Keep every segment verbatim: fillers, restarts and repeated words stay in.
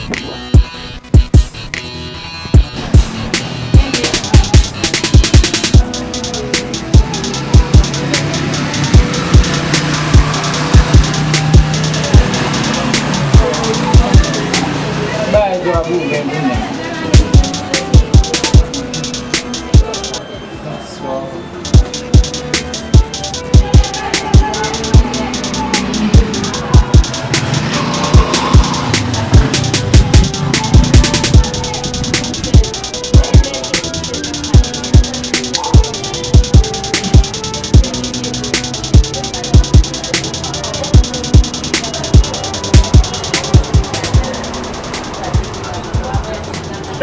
Bay dwa pou ven pou mwen.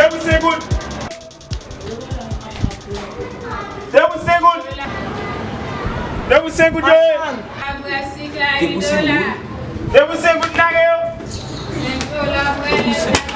Debout, Segoud! Debout, Segoud! Debout, Segoud, yo ye! Debout, Segoud, lage yo! Debout, Segoud!